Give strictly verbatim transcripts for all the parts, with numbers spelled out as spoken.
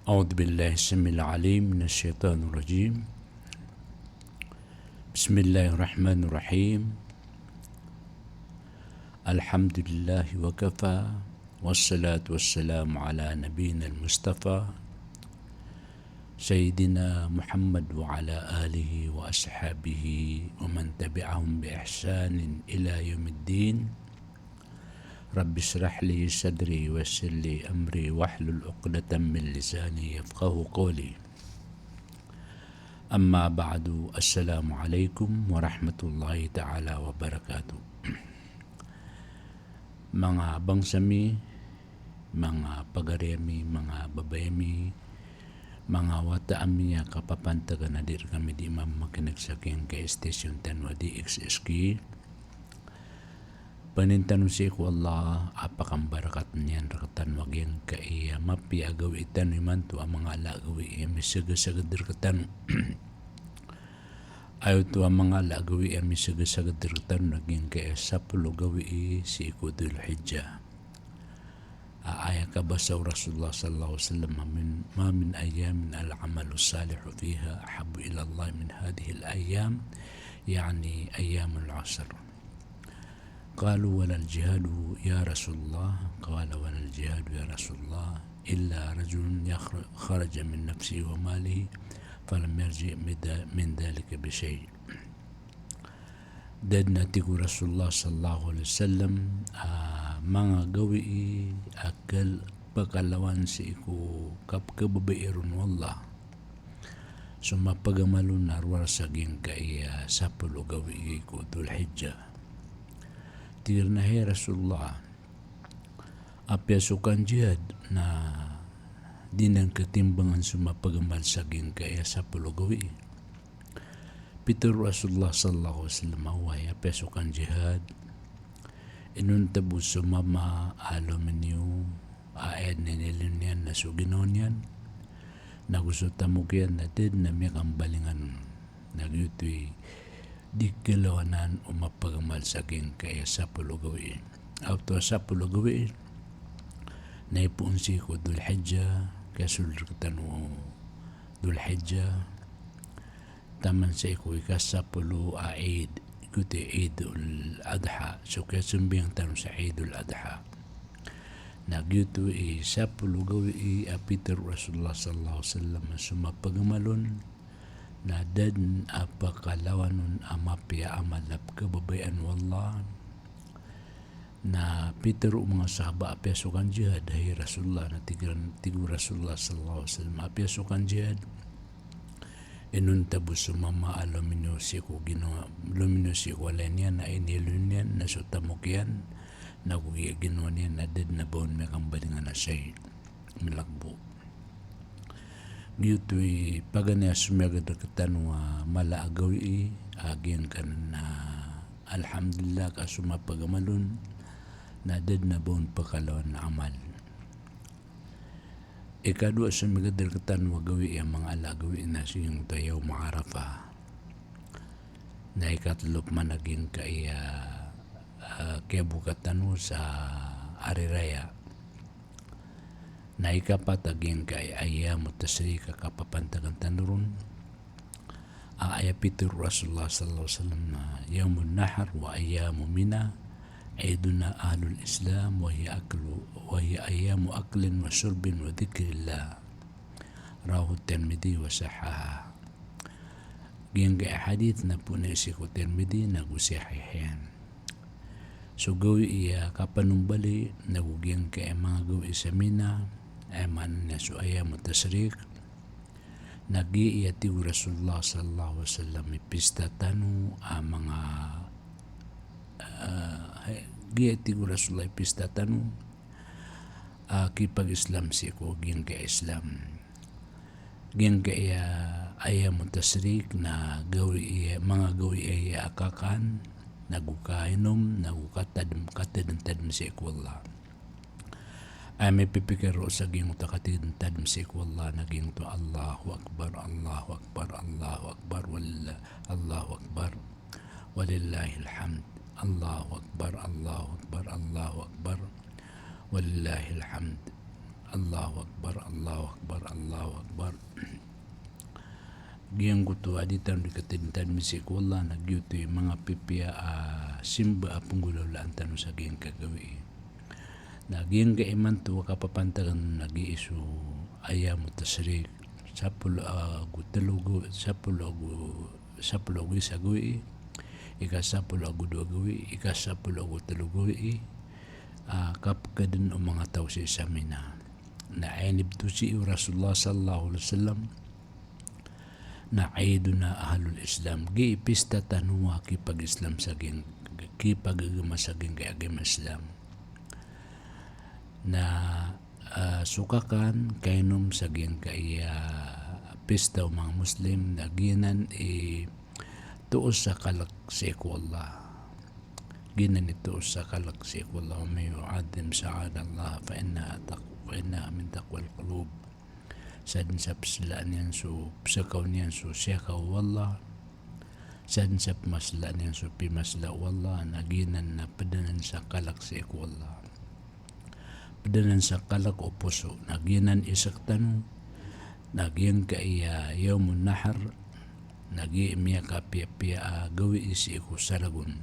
أعوذ بالله السميع العليم من الشيطان الرجيم. بسم الله الرحمن الرحيم. الحمد لله وكفى، والصلاة والسلام على نبينا المصطفى سيدنا محمد وعلى آله وأصحابه ومن تبعهم بإحسان إلى يوم الدين. رب اشرح لي صدري ويسر لي أمري واحلل عقدة من لساني يفقهوا قولي. أما بعد، السلام عليكم ورحمة الله تعالى وبركاته. Manga bangsa mi, manga pagari ami, manga babay ami, manga wata ami a kapapantagan a di rkami di mamakineg sa giyangkai a station tano a D X S K. Pangnin tano sii ko Allah a pakambarakatn iyan rktano a giyangkai a mapiya a gawii tano imanto a manga ala a gawii a misagasagad rktano. Aya oto a manga ala a gawii a misagasagad rktano na giyangkai a sapolo a gawii sii ko Dhul Hijjah. A aya kabasa o Rasulullah sallallahu alaihi wasallam, "Ma min, ma min ayyamin al-amalu salihu fiha ahabbu ila Allah min hadhihil ayyam," yani ayyamul ashr. Qalu, "Walal jihadu ya Rasulullah?" Qala, "Walal jihadu ya Rasulullah, illa rajulun yakhra-, kharaja min nafsihi wa malihi, falam yarji' min dha-, min dhalika bi shay'." Da dn a tig o Rasulullah sallallahu alaihi wasallam, a manga gawii a kal-, pkalawan sii ko kapkhababayai ron o Allah so mapagamal on a rowar sa giyangkai a sapolo a gawii ko Dhul Hijjah. Tig iran a, "Hay Rasulullah, apiya so kanjihad na di nan khatimbangan so mapagamal sa giyangkai a sapolo a gawii?" Pitharo o Rasulullah sallallahu alaihi wasallam a, "Oway, apiya so kanjihad, inonta bo so mama a lomi niyo a aya dn a inilon iyan na so ginawa niyan, nago so tamok iyan na da dn a miyakambalingan on. Na giyoto i di khalawanan o mapagamal sa giyangkai a sapolo a gawii." Aya oto a sapolo a gawii na ipoon sii ko Dhul Hijjah, kiyasold rktano o Dhul Hijjah, taman sii ko ikasapolo a Eid, giyoto i Eidul Adha, so kiyasambayang tano sa Eidul Adha. Na giyoto i sapolo a gawii a pitharo o Rasulullah sallallahu alaihi wasallam a so mapagamal on na da dn a pkalawan on a mapiya a amal a pkhababayaan o Allah. Na pitharo o manga sahaba a, "Apiya so kanjihad, hay Rasulullah?" Na tig iran, tig o Rasulullah sallallahu alaihi wasallam, "Apiya so kanjihad, inonta bo so mama a lomi niyo sii ko ginawa, lomi niyo sii ko walay niyan a inilon iyan na so tamok iyan, nago giya ginawa niyan na da dn a ba on miyakambalingan a shay', milagbo." Giyoto i paganay a somiyagad rktano a mala a gawii a giyangkanan a, alhamdulillah, ka so mapagamal on na da dn a ba on pkalawan a amal. Ikadowa a somiyagad rktano a gawii a manga ala a gawii na so giyangkoto a Yawm Arafah. Na ikatlo pman a giyangkai a, a, kiyaboka tano sa Hari Raya. Na ikapat a giyangkai a Ayyamut Tashriq a kapapantagan tano ron. A aya pitharo o Rasulullah sallallahu alaihi wasallam na, "Yawmun Nahr wa ayyamu Mina, Eiduna ahlul Islam, wa hiya aklu, wa hiya ayyamu aklin wa shurbin wa dhikrillah." Rawahu Tirmidhi wa sahhahah. Giyangkai a hadith na poon sii ko Tirmidhi nago sahih iyan. So gawii a kapanombali nago giyangkai a manga gawii sa Mina, aya maana niyan so Ayyamut Tashriq, na giya i tig o Rasulullah sallallahu alaihi wasallam i pista tano a manga, ah, giya i tig o Rasulullah i pista tano a kipag-Islam sii ko giyangkai a Islam. Giyangkai a Ayyamut Tashriq na gawii, manga gawii a kakan, nago kainom, nago katadm, katadmtadm sii ko Allah. Aya mipipikir o sa giyangkoto a katadmtadm sii ko Allah na giyangkoto, Allahu Akbar, Allahu Akbar, Allahu Akbar, walillah, Allahu Akbar, walillahil hamd. Allahu Akbar, Allahu Akbar, Allahu Akbar, walillahil hamd. Allahu Akbar, Allahu Akbar, Allahu Akbar. Giyangkoto a di tano di katindg tano sii ko Allah, na giyoto i manga pipiya a simba a penggolawlaan tano sa giyangkai a gawii. Na giyangkai imanto a kapapantagan na giyai so ayyamu tashriq, sapolo ago telo go, sapolo ago, sapolo ago isa gawii, ika sapolo ago dowa gawii, ika sapolo ago telo gawii, a, kapekaden o manga taw sii sa Mina. Na aya inibto sii o Rasulullah sallallahu alaihi wasallam, na Eiduna ahlul Islam. Giyai pista tano a kipag-Islam sa giyang, kipagagama sa giyangkai a agama Islam. Na, ah, so kakan, kainom sa giyangkai a pista o manga Muslim, na giyanan i toos sa kalek sii ko Allah. Giyanan i toos sa kalek sii ko Allah. Wa man yu'azzim sha'air Allah fa innaha taq-, fa innaha min taqwal qulub. Sadn sa pslaan iyan so, psakaw niyan so siyakaw o Allah, sadn sa pmaslaan iyan so pimasla o Allah, na giyanan na pd anan sa kalek sii ko Allah. Pd anan sa kalek o poso, na giyanan i sektano, na giyangkai a Yawmun Nahr, na giyai miyakapiyapiya a gawii sii ko saragon.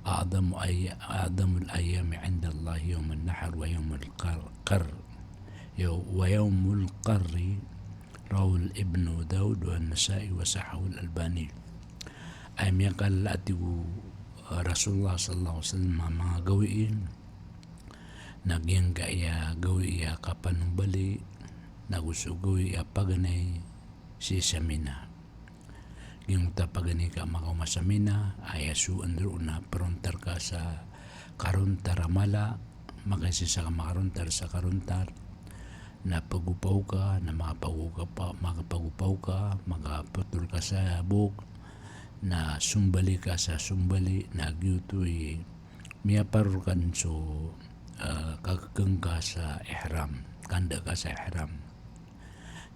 A'zamu ayya-, a'zamul ayyami indallahi yawmun nahr wa yawmul qar-, qarr. Yaw-, wa yawmul qarri, rawahul Ibnu Daud wa Nasa'i wa sahhahul Albani. Aya miyakalala a tig o, ah, Rasulullah sallallahu alaihi wasallam a manga gawii, na giyangkai a gawii a kapanombali, nago so gawii a paganay sii sa Mina. Giyangkoto a paganay ka makaoma sa Mina, aya so ndro na perontar ka sa karontar a mala, makaisa sa ka makarontar sa karontar, na pagopaw ka, na makapagopaw ka, makapagopaw ka, makapotol ka sa bok, na sombali ka sa sombali, na giyoto i miyaparor ka dn so, ah, kakekeng ka sa ihram, kanda ka sa ihram.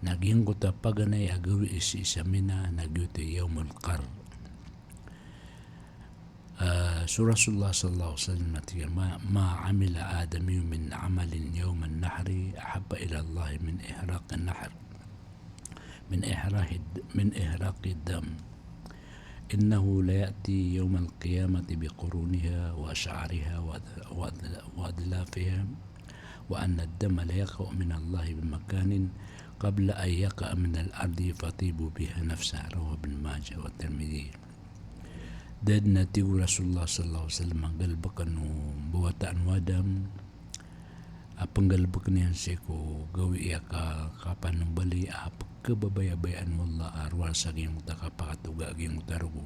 Na giyangkoto a paganay a gawii sii sa Mina, na giyoto i Yawmul Qarr. Ah, so Rasulullah sallallahu alaihi wasallam na tig iyan, "Ma, ma amila adamiyyun min amalin yawman nahri ahabba ila Allah min ihraqin nahr." Min ihraqid-, min ihraqid dam. Innahu la ya'ti yawmal qiyamati bi quruniha wa sha'riha wa, wa, wa adlafiha, wa anna ad-dama la yaqa'u min Allahi bi makanin qabla an yaqa'a min al-ardi fatibu biha nafsaha. Rawahu Ibn Majah wa Tirmidhi. Da dn a tig o Rasulullah sallallahu alaihi wasallam a galbkn o mbawataan o Adam, a pnggalbkn iyan sii ko gawii a ka-, kapanombali a pkhababayaan o Allah a rowar sa giyangkoto a kapakatoga a giyangkoto a rogo.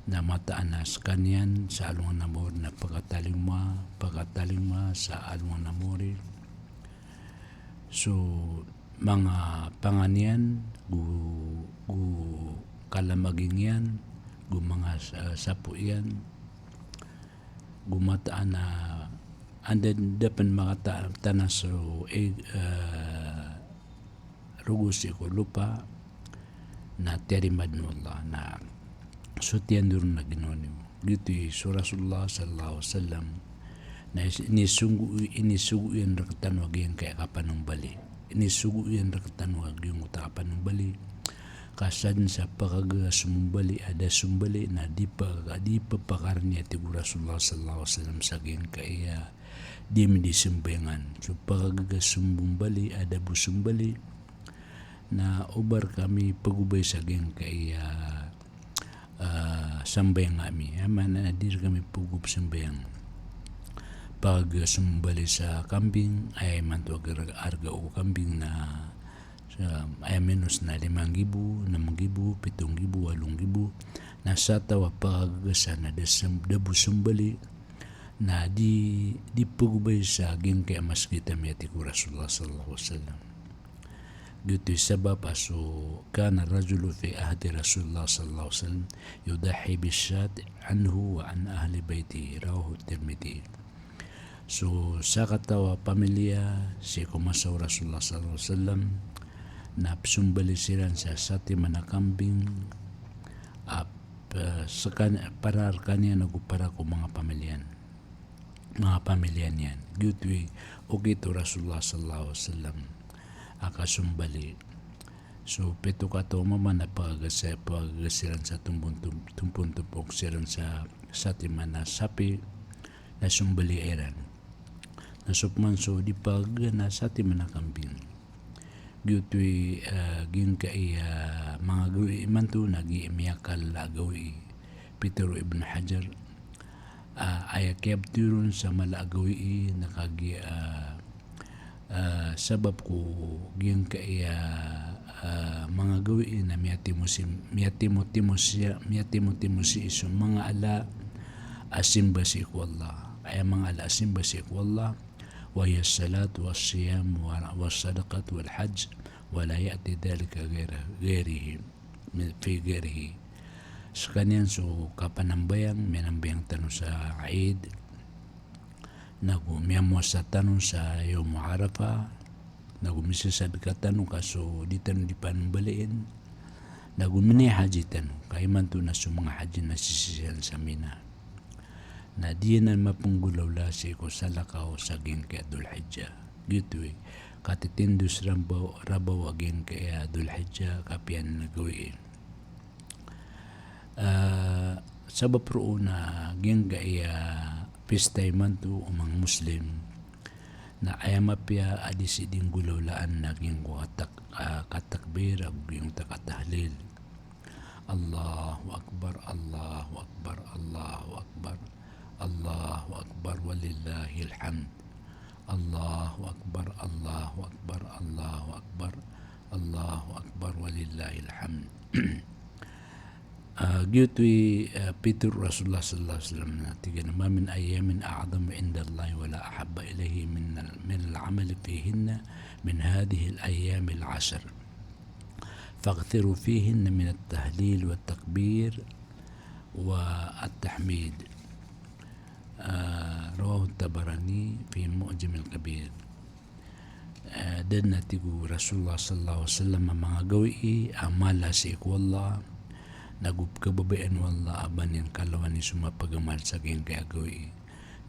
Na mataan a skaniyan sa alongan a mori na pkhatalingoma, pkhatalingoma sa alongan a mori so manga pangan iyan, go, go kalamaging iyan, go manga sa-, sapo iyan, go mataan a anda da pn makata-, tanas so, eh, eh, rogo sii ko lopa, na tiyarima dn o Allah, na so tiyandor na ginawa niyo. Giyoto i so Rasulullah sallallahu alaihi wasallam na is-, inisogo, inisogo iyan rktano a giyangkai a kapanombali. Inisogo iyan rktano a giyangkoto a kapanombali. Ka sadn sa pkhagaga sombali a da sombali na di pa-, di pphakariya, tig o Rasulullah sallallahu alaihi wasallam, sa giyangkai a di midi sambayangan. So pkhagaga sombali a da bo sombali na oba rkami pagobay sa giyangkai a, ah, sambayang ami. Aya maana na di rkami pagobay sambayang. Pkhagaga sombali sa kambing, aya imanto a gar-, arga o kambing na sa, aya minos na lima nggibo, nam nggibo, pito nggibo, walo nggibo. Na sa taw a pkhagaga sa na da sam-, da bo sombali, na di, di pagobay sa giyangkai a masgit ami, a tig o Rasulullah sallallahu alaihi wasallam. Giyoto i sabap a so, kana rajulun fi ahdi Rasulillah sallallahu alaihi wasallam yudahhi bish-shati anhu wa an ahli baitihi, rawahu Tirmidhi. So sakataw a pamilya sii ko masa o Rasulullah sallallahu alaihi wasallam na psombali siran sa satiman a kambing a, eh, sekan-, para rkaniyan ago para ko manga pamilya niyan. manga pamilya niyan. Giyoto i okit o Rasulullah sallallahu alaihi wasallam a kasombali. So pito kataw mambo na pagagasa, pagagasa iran sa tombon, tom-, tompon, tompon siran sa satiman a sapi na sombali iran. Na so pman so di pagagana satiman a kambing. Giyoto i, ah, giyangkaya manga gawii imanto na giya miyakal a gawii. Pitharo o Ibn Hajar, ah, aya kiyabtowi ron sa mala a gawii na kagiya, ah, ah, sabap ko giyangkaya, ah, manga gawii na miyatimo si, miyatimo, timo siya, miyatimo, timo sii so manga ala a simba sii ko Allah. Aya manga ala a simba sii ko Allah, wa hiya as-salatu was-siyamu wa, was-sadaqatu wal-hajj, wa la ya'ti dhalika ghayra, ghayrihi, min, fi ghayrihi. Skaniyan so kapanambayang, miyanambayang tano sa Eid, nago miyamowasa tano sa Yawm Arafah, nago misasadka tano ka so di tano di panombalin, nago minihaji tano, ka imanto na so manga haji na sisii san sa Mina. Na di anan mapenggolawla sii ko salakaw sa giyangkaya Dhul Hijjah. Giyoto i katitindos rabaw, rabaw a giyangkaya Dhul Hijjah, kapiya anan a gawii. Ah, sabap roo na giyangkaya pista imanto o manga Muslim na aya mapiya a di sii di nggolawlaan na giyangkoto a tak-, ah, katakbir, ago giyangkoto a katahlil. Allahu Akbar, Allahu Akbar, Allahu Akbar, Allahu Akbar, walillahil hamd. Allahu Akbar, Allahu Akbar, Allahu Akbar, Allahu Akbar, walillahil hamd. Ah, giyoto i, ah, pitharo o Rasulullah sallallahu alaihi wasallam na tig iyan a, "Ma min ayyamin a'zamu indallahi wa la ahabba ilayhi min al-, min al-amali fihinna min hadhihil ayyamil ashr. Fakthiru fihinna min at-tahlil wat-takbir wa at-tahmid." Ah, rawahu Tabarani fi Mu'jamil Kabir. Ah, da dn a tig o Rasulullah sallallahu alaihi wasallam a manga gawii a mala sii ko Allah, nago pkhababayaan o Allah a ba niyan kalawani so mapagamal sa giyangkaya gawii.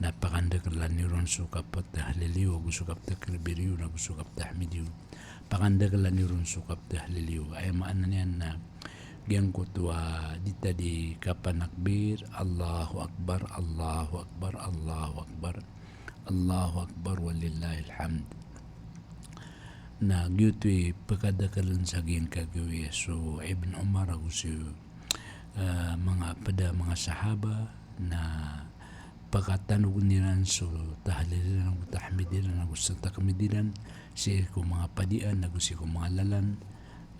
Na pakandakelan iyo ron so kaptahlil iyo, ago so kaptakbir iyo, nago so kaptahmid iyo. Pakandakelan iyo ron so kaptahlil iyo. Aya maana niyan na giyangkoto a di ta di kapanakbir, Allahu Akbar, Allahu Akbar, Allahu Akbar, Allahu Akbar, walillahil hamd. Na giyoto i pkadakeln sa giyangkaya gawii so Ibn Umar ago so, ah, manga pd a manga sahaba na pakatanogen iran so tahlil iran, ago tahmid iran, ago so takbir iran, sii ko manga padian, ago sii ko manga lalan,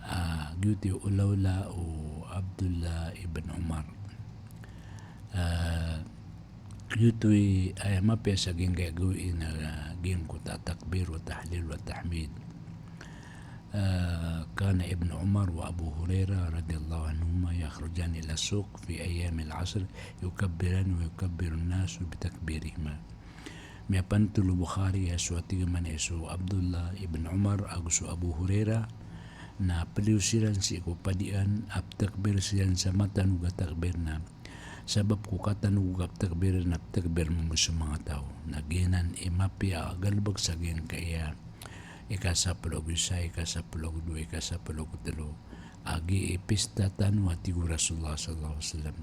ah, giyoto i olaola o Abdullah ibn Umar. Ah, giyoto i aya mapiya sa giyangkaya gawii na giyangkoto a takbir wa tahlil wa tahmid. Ah, kana Ibn Umar wa Abu Hurairah radhiyallahu anhuma yakhrujani ila suq fi ayyamil ashr yukabbirani wa yukabbirun nasu bitakhbirihima. Miyapanotol o Bukhari a so a tig mambo a so Abdullah ibn Umar ago so Abu Hurairah na pliyo siran sii ko padian a ptakbir siran sa matanog a takbir na sabap ko katanog a ptakbir na ptakbir mambo so manga taw. Na giyanan i mapiya a galbk sa giyangkaya ikasapolo ago isa, ikasapolo ago dowa, ikasapolo ago tlo. A giyai pista tano a tig o Rasulullah sallallahu alaihi wasallam.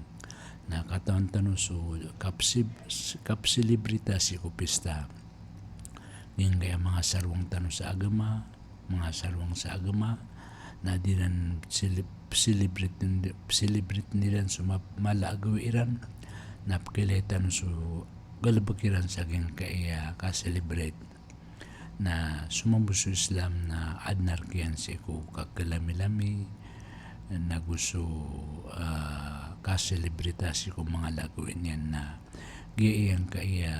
Na katawan tano so kapsib-, kapsilibrita sii ko pista. Giyangkaya manga sarwang tano sa agama, manga sarwang sa agama, na di ran silib-, silibrit-, silibrit iran so ma-, mala a gawii iran, na pkhailay tano so galbk iran sa giyangkaya kasilibrit. Na so mambo so Islam na adn a rk iyan sii ko kakhalamilami, nago so, ah, kasilibrita sii ko manga lagawii niyan na giyangkaya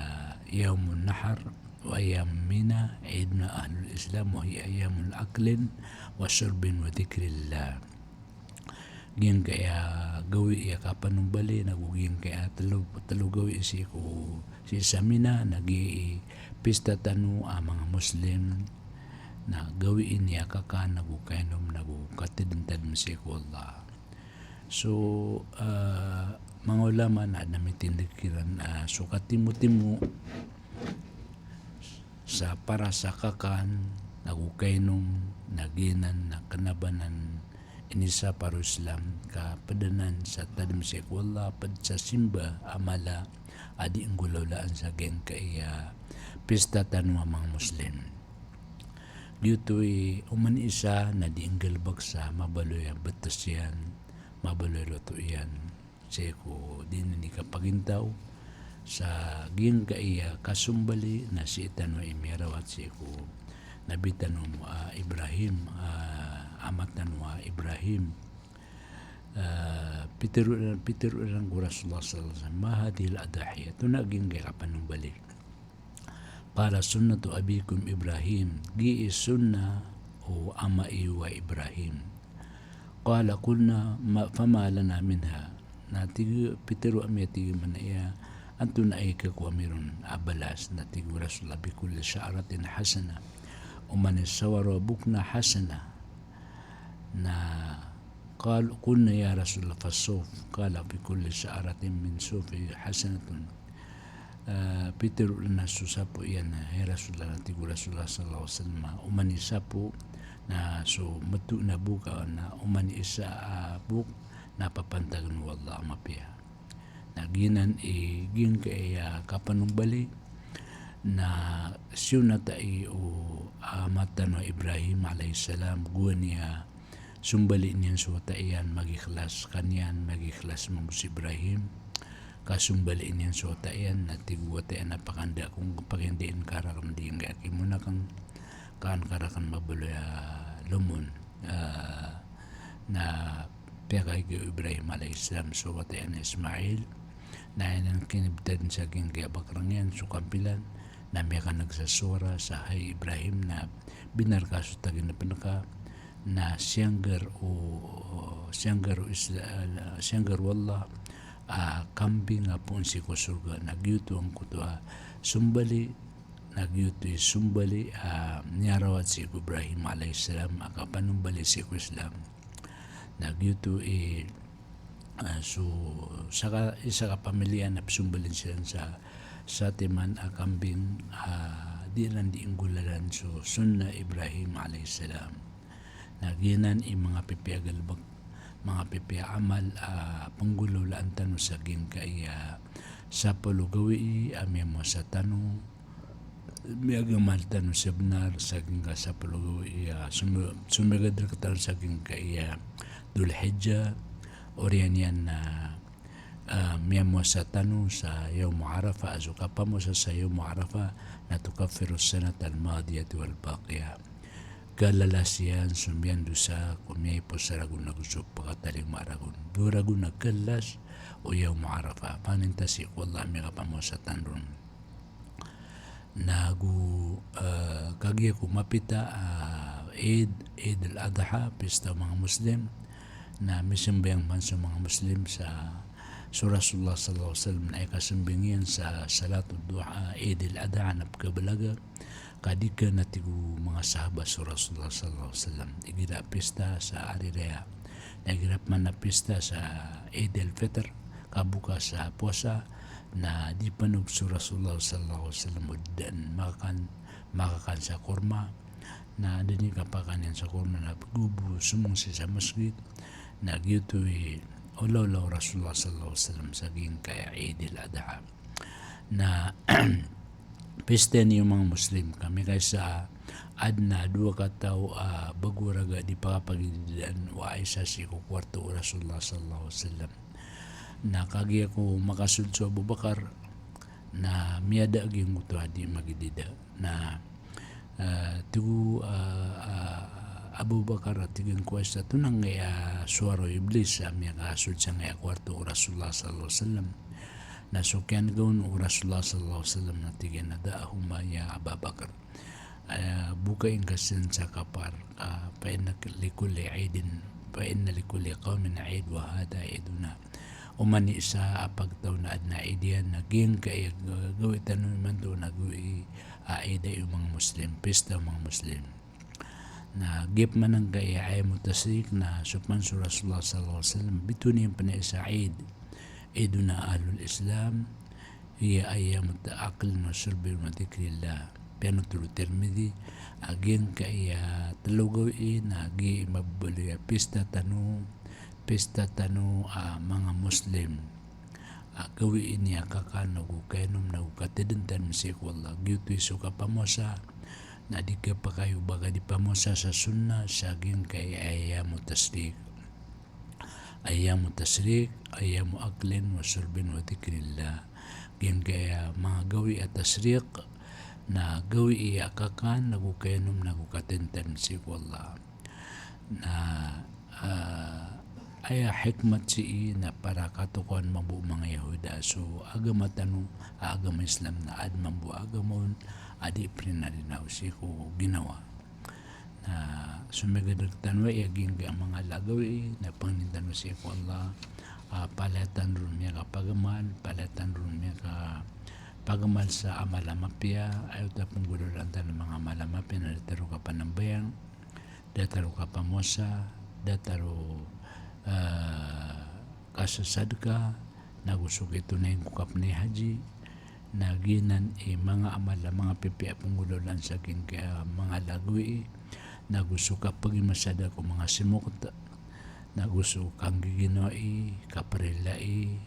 Yawmun Nahar, wa ayyam Mina, Idna ahlul Islam, wa hiya ayyamul aklin wa shurbin wa dhikrillah. Giyangkaya gawii a kapanombali, nago giyangkaya tlo, tlo gawii sii ko, sii sa Mina, na giyai pista tano a manga Muslim, na gawii niyan a kakan, nago kainom, nago katadmtadm sii ko Allah. So, ah, manga ulama na adn a mitindg kiran a so katimotimo sa para sa kakan ago kainom na giyanan na kna ba nan inisapar o Islam ka pd anan sa tadm sii ko Allah, pd sa simba a mala a dii nggolawlaan sa giyangkaya pista tano a manga Muslim. Giyoto i oman i isa na dii nggalbk sa mabaloy a bts iyan, mabaloy a loto iyan sii ko dii niyan di kapagintaw sa giyangkaya kasombali na sii tano i miyarawat sii ko Nabi tano a Ibrahim, a ama tano a Ibrahim. Ah, pitharo, pitharo iran ko Rasulullah sallallahu alaihi wasallam, "Ma hadhihil adhiyah?" Antonaa giyangkaya kapanombali? Qala, "Sunnatu abikum Ibrahim." Giya i sunnah o ama iyo a Ibrahim. Qala, qulna, ma, fama lana minha? Na tig, pitharo ami a tig iyan a, antonaa i khakowa ami ron a balas? Na tig o Rasulullah, "Bikulli sha'ratin hasanah." Oman i sawara a bok na hasanah. Na qal-, qulna, "Ya Rasulullah, fasuf?" Qala, "Bikulli sha'ratin min sufi hasanatun." Ah, pitharo iran a so sapo iyan, hay Rasulullah, na tig o Rasulullah sallallahu alaihi wasallam, oman i sapo na so mto na bok, na oman i isa a bok na papantagn o Allah a mapiya. Na giyanan i giyangkaya kapanombali na siyonat ai o ama tano a Ibrahim alayhis salam, gowani a sombali niyan so wata iyan, magikhlas skaniyan, magikhlas mambo si Ibrahim. Kasombali niyan so wata iyan, na tig o wata iyan a pakanda ko, pakanda ko rakn, di ngka kimon akn, kaan ka rakn mabaloy a lomon. Ah, na piyakaiga o Ibrahim alayhis salam so wata iyan a Ismail. Na aya niyan kinibtad sa giyangkaya bakrang iyan so kampilan, na miyakaneg sa sowara sa, "Hay Ibrahim, na binar ka so taginpn ka, na siyanggar o, siyanggar o Isla-, siyanggar o Allah a kambing a poon sii ko sorga." Na giyoto angkoto a sombali, na giyoto i sombali a niyarawat sii ko Ibrahim alayhis salam a kapanombali sii ko Islam. Na giyoto i, ah, so saka, isa ka pamilya na psombalin siran sa, satiman a kambing, ah, dii ran dii nggolalan so sunnah Ibrahim alayhis salam. Na giyanan i manga pipiya galbk, manga pipiya amal a pnggolawlaan tano sa giyangkaya sapolo gawii a miyamowasa tano, miyagamal tano sa bnar sa giyangkaya sapolo gawii a som-, somiyagad rktano sa giyangkaya Dhul Hijjah, oriyan iyan na, ah, miyamowasa tano sa Yawm Arafah, ago kapamowasa sa Yawm Arafah na tukaffiru sanatal madiyah wal baqiyah. Kalalas iyan so miyandosa ko miyaipos ragon ago so pkatalingoma ragon. Dowa ragon a kalalas o Yawm Arafah. Paninta sii ko Allah a miyakapamowasa tano ron. Na go, eh, kagiya ko mapita, ah, Eid, Eid al-Adha, pista o manga Muslim. Na misambayang man so manga Muslim sa, so Rasulullah sallallahu alaihi wasallam na aya kasambayang iyan sa salatul duha, Eid al-Adha, na pkabalaga. Ka di kna, tig o manga sahaba, so Rasulullah sallallahu alaihi wasallam, igira pista sa ari raya, na igira pman a pista sa Eid al-Fitr, kabuka sa powasa, na di pn o so Rasulullah sallallahu alaihi wasallam o dn makakan, makakan sa korma, na da dn i kapakakan iyan sa korma na go bo somong sii sa masgit, na giyoto i olaola o Rasulullah sallallahu alaihi wasallam sa giyangkaya Eid al-Adha. Na pista niyo manga Muslim, ka miyakaisa a adn a dowa kataw a bago raga di pakapagididaan o Aisha sii ko kwarto o Rasulullah sallallahu alaihi wasallam. Na kagiya ko makasold so Abu Bakar, na miyada giyangkoto a di magidida. Na Ah, tig o, ah, ah, Abu Bakar a tig iyan ko Aisha, antonaa angkaya sowara o Iblis a miyakasold sangkaya kwarto o Rasulullah sallallahu alaihi wasallam. Na so kiyanega on o Rasulullah sallallahu alaihi wasallam na tig iyan a, "Da'huma ya Aba Bakr." Ah, bukai ngka siran sa kapar, ah, fa inna likulli Eidin, fa inna likulli qawmin Eid wa hadha Eiduna. Oman i isa a pagtaw na adn a Eid iyan, na giyangkaya ga-, gawii tano imanto na gawii a Eid o manga Muslim, pista o manga Muslim. Na giya pman angkaya Ayyamut Tashriq na so pman so Rasulullah sallallahu alaihi wasallam, bitowan iyan pn a isa a Eid. idona ahlul Islam, hiya ayyamu aklin wa shurbin wa dhikrillah. Piyanothol o Tirmidhi a giyangkaya telo gawii na giya i mababaloy a pista tano, pista tano a manga Muslim. A gawii niyan a kakan ago kainom ago katadn tano sii ko Allah. Giyoto i so kapamowasa na di kapakay o ba ka di pamowasa sa sunnah sa giyangkaya ayyamu tashriq. Ayyamu tashriq, ayyamu aklin wa shurbin wa dhikrillah. Giyangkaya manga gawii a tashriq na gawii a kakan ago kainom ago katadn tano sii ko Allah. Na, ah, aya hikmat sii na para katokawan mambo o manga Yahuda so agama tano a agama Islam na adn mambo a agama on a di prinarina o sii ko ginawa. Na so miyagadal tano aya giyangkaya manga ala a gawii na pangnin tano sii ko Allah, ah, palaya tano ron miyakapagamal, palaya tano ron miyakapagamal sa amal a mapiya, aya oto a penggolaolaan tano manga amal a mapiya na datar o kapanambayang, datar o kapamowasa, datar o, ah, kasasadka, nago so kitonayin ko kapnay haji, na giyanan i manga amal a manga pipiya a penggolaolaan sa giyangkaya manga ala a gawii, nago so kapagimasadka ko manga simokt, nago so kanggiginawai, kaprelai,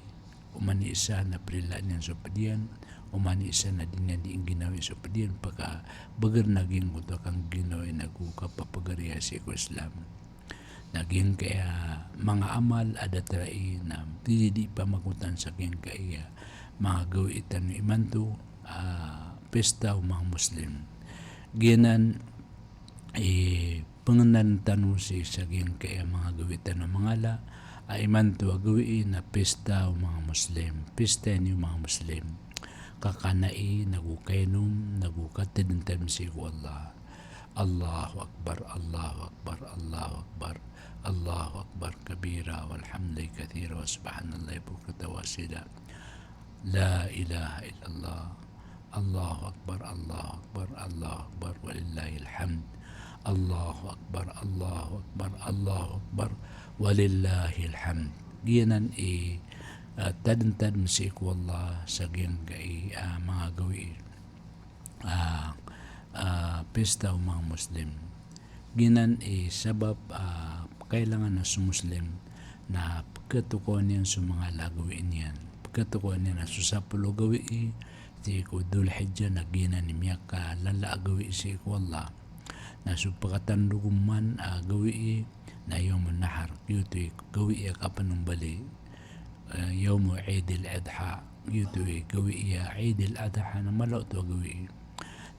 oman i isa na prelaan iyan so ped iyan, oman i isa na di niyan di ingginawai so ped iyan, pakabagar na giyangkoto a kanggiginawai nago kapapagariya sii ko Islam. Na giyangkaya manga amal a datar ai na di, di pamagotan sa giyangkaya manga gawii tano imanto, ah, pista o manga Muslim. Giyanan i pengenalan tano sii sa giyangkaya manga gawii tano a manga ala, a imanto a gawii na pista o manga Muslim, pista ini o manga Muslim. Kakanai, nago kainom, nago katadn tano sii ko Allah. Allahu Akbar, Allahu Akbar, Allahu Akbar, Allahu Akbar kabira, walhamdulillahi kathira, wa subhanallahi bukratan wa asila. La ilaha illallah. Allahu Akbar, Allahu Akbar, Allahu Akbar, walillahil hamd. Allahu Akbar, Allahu Akbar, Allahu Akbar, walillahil hamd. Giyanan i, ah, tadn-tadn sii ko Allah sa giyangkai, ah, manga gawii. Ah, ah, pista o manga Muslim. Giyanan i sabap, ah, kailangan a so Muslim na pekatokawan iyan so manga ala a gawii niyan. Pekatokawan iyan a so sapolo a gawii sii ko Dhul Hijjah na giyanan i miyakalala a gawii sii ko Allah. Na so pekatandog man a gawii na Yawmun Nahar, giyoto i gawii a kapanombali, eh, Yawmu Eidil Adha, giyoto i gawii a Eidil Adha na mala oto a gawii.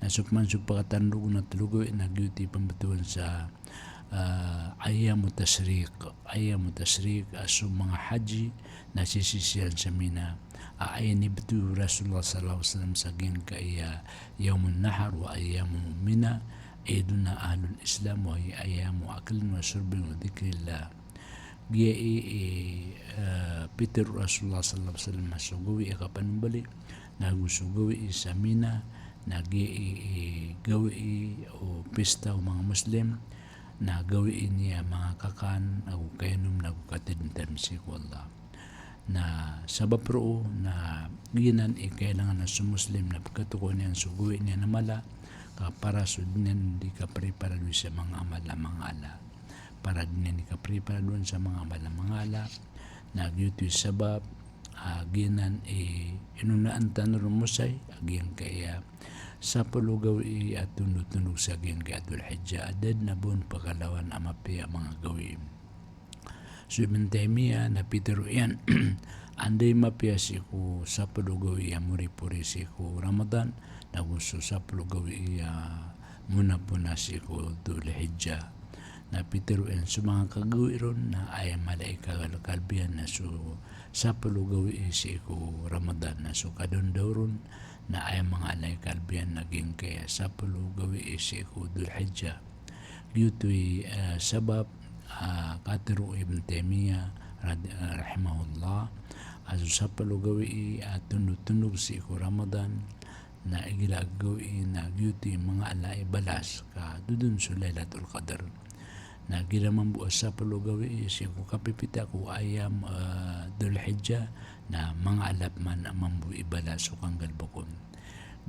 Na so pman so pekatandog na telo gawii na giyoto i pembetowan sa, eh, Ayyamu Tashriq, Ayyamu Tashriq, a so manga Haji na sisisiyan sa Mina. A aya inibeto o Rasulullah sallallahu alaihi wasallam sa giyangkai a Yawmun Nahar wa Ayyamu Mina, Iduna ahlul Islam wa hiya ayyamu aklin wa shurbin wa dhikrillah. Giya i, i, eh, pitero o Rasulullah sallallahu alaihi wasallam a so gawii a kapanombali, nago so gawii sa Mina, na giya i, i gawii o pista o manga Muslim, na gawii niyan a manga kakan, nago kainom, nago katadn tano sii ko Allah. Na sabap roo na giyanan i kailangan a so Muslim na pekatokawan iyan so gawii niyan a mala, ka para so di niyan di kapreparadowan sa manga amal a manga ala. Para di niyan di kapreparadowan sa manga amal a manga ala. Na giyoto i sabap, ah, giyanan i inonaan tano ron mosay, a giyangkai a sapolo a gawii a tondotondog sa giyangkai a Dhul Hijjah, a da den a ba on pekalawan a mapiya a manga gawii. So Ibn Taymiyyah na pitero iyan, anda i mapiya sii ko sapolo a gawii a moripori sii ko Ramadan, nago so sapolo a gawii a monapona sii ko Dhul Hijjah. Na pitero iyan so manga kagawii ron na aya mala i kal-, kalbiyan na so sapolo a gawii sii ko Ramadan, na so kadaondaw ron na aya manga ala i kalbiyan na giyangkai a sapolo a gawii sii ko Dhul Hijjah. Giyoto i, eh, sabap, ah, katero o Ibn Taymiyyah rad-, eh, rahimahullah, a so sapolo a gawii a tondotondog sii ko Ramadan, na igira a gawii na giyoto i manga ala i balas ka dodon so Laylatul Qadr. Na giya mambo a sapolo a gawii sii ko kapipita ko ayam, eh, Dhul Hijjah, na manga alap man a mambo i balas o kanggalbk on.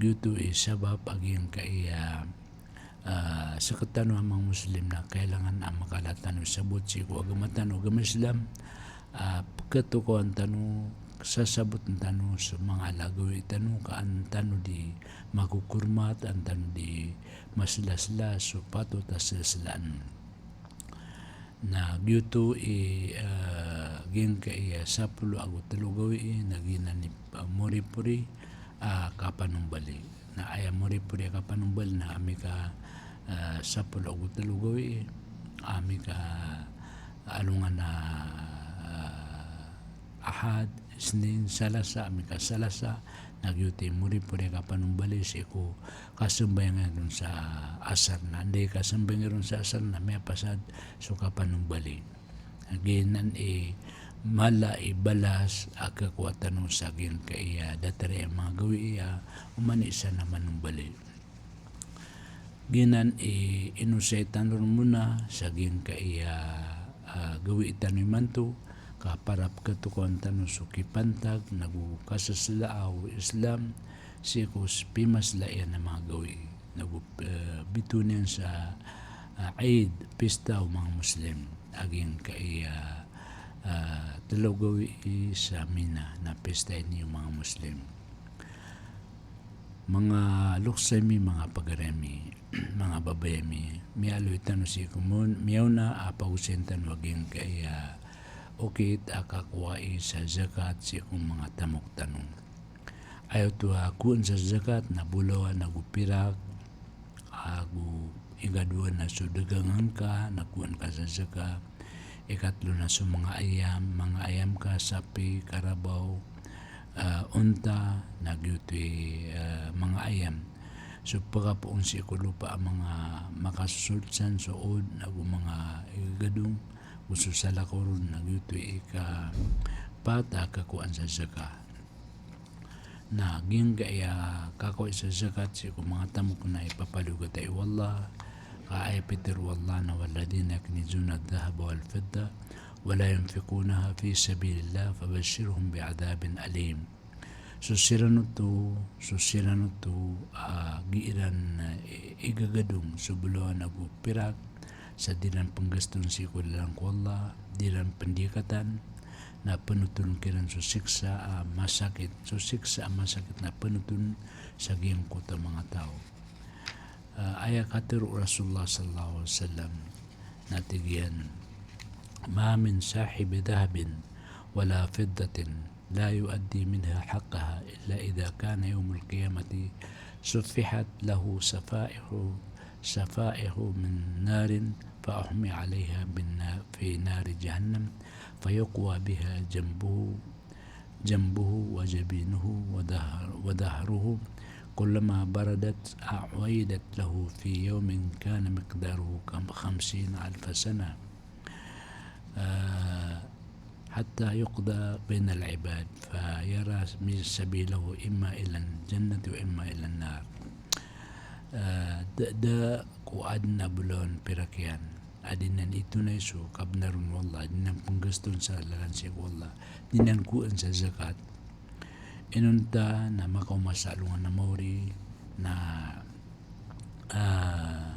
Giyoto i sabap a giyangkaya, eh, sktano a manga Muslim na kailangan a makala tano sabot sii ko agama tano, agama Islam, a pkhatokawan tano, sasabotan tano so manga ala a gawii tano, ka an tano di makokormat, an tano di maslasla so patot a slaslaan. Na giyoto i, eh, giyangkaya sapolo ago tlo a gawii na giyanan i, eh, moripori a kapanombali. Na aya moripori a kapanombali na amay ka, eh, sapolo ago tlo a gawii, amay ka alongan a, eh, Ahad, Isnin, Salasa, amay ka Salasa, na giyoto i moripori a kapanombali sii ko kasambayang iron sa asar. Na anda i kasambayang iron sa asar na miyapasad so kapanombali. Giyanan i mala i balas a khakowa tano sa giyangkaya datar a manga gawii a oman i isa na manombali. Giyanan i inosay tano ron mona sa giyangkaya, ah, gawii tano imanto, ka para pkhatokawan tano so kipantag nago kasaslaa o Islam sii ko s-, pimasla iyan a manga gawii. Nago, eh, bitowan iyan sa, ah, Eid, pista o manga Muslim. A giyangkaya, ah, tlo a gawii sa Mina na pista ini o manga Muslim. Manga loks ami, manga pagari ami, manga babay ami, miyaaloy tano sii ko mon-, miyaona a pagosayn tano a giyangkaya okit a kakowai sa zakat sii ko manga tamok tano. Aya oto a kowaan sa zakat na bolawan ago pirak, ago ikadowa na so dagangan ka na kowaan ka sa zakat, ikatlo na so manga ayam, manga ayam ka, sapi, karabaw, ah, onta, na giyoto i, ah, manga ayam. So pkapoon sii ko lopa a manga makasosold san so od, nago manga igagadong, go so salakaw ron, na giyoto i ikapat a kakowaan sa zakat. Na giyangkaya kakowai sa zakat sii ko manga tamok na ipapaliyogatay o Allah, ka aya pitharo o Allah na, "Walladhina yaknizuna adh-dhahaba wal-fidda, wa la yunfiqunaha fi sabilillah, fabashshirhum bi'adhabin alim." So siran oto, so siran oto, ah, giiran, eh, igagadong so bolawan ago pirak, sa di iran pnggastoon sii ko lalan ko Allah, di iran pndiyakatan, na pnoton kiran so siksa a masakit, so siksa a masakit na pnoton sa giyangkoto a manga taw. Ah, aya katharo o Rasulullah sallallahu alaihi wasallam na tig iyan, "Ma min sahibi dhahabin wala fiddatin la yu'addi minha haqqaha illa idha kana yawmal qiyamati suffihat lahu safaihu, safaihu min narin fa uhmiya alaiha bin na-, fi nari jahannam fa yuqwa biha janbuhu, janbuhu wa jabinuhu wa dhahr-, wa dhahruhu, kullama baradat u'idat lahu fi yawmin kana miqdaruhu kam-, khamsina alfa sanah." Ah, hatta yuqda bainal ibad, fa yara mi-, sabilahu imma ilal jannati wa imma ilan nar. Ah, da, da ko adn a bolawan pirak iyan a di niyan itonay so kabnar on o Allah, di niyan pnggaston sa lalan sii ko Allah, di niyan kowaan sa zakat. Inonta na makaoma sa alongan a maori na, ah,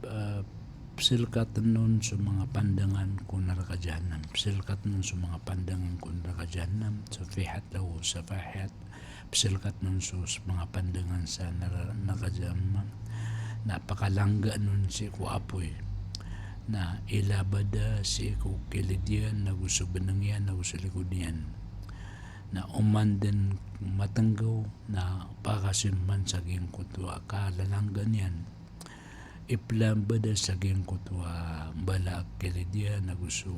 ah, pzalkatn on so manga pandangan ko naraka jahannam. Pzalkatn on so manga pandangan ko naraka jahannam. Suffihat lahu safaihat. Pzalkatn on so, so manga pandangan sa nara-, naraka jahannam. Na pakalanggaan on sii ko apoy. Na ilabada sii ko kilid iyan, ago so bnng iyan, ago so likod iyan. Na oman dn matnggaw, na pakasimoman sa giyangkoto a kalalanggaan iyan. Iplabada sa giyangkoto a mbala a kilid iyan, ago so,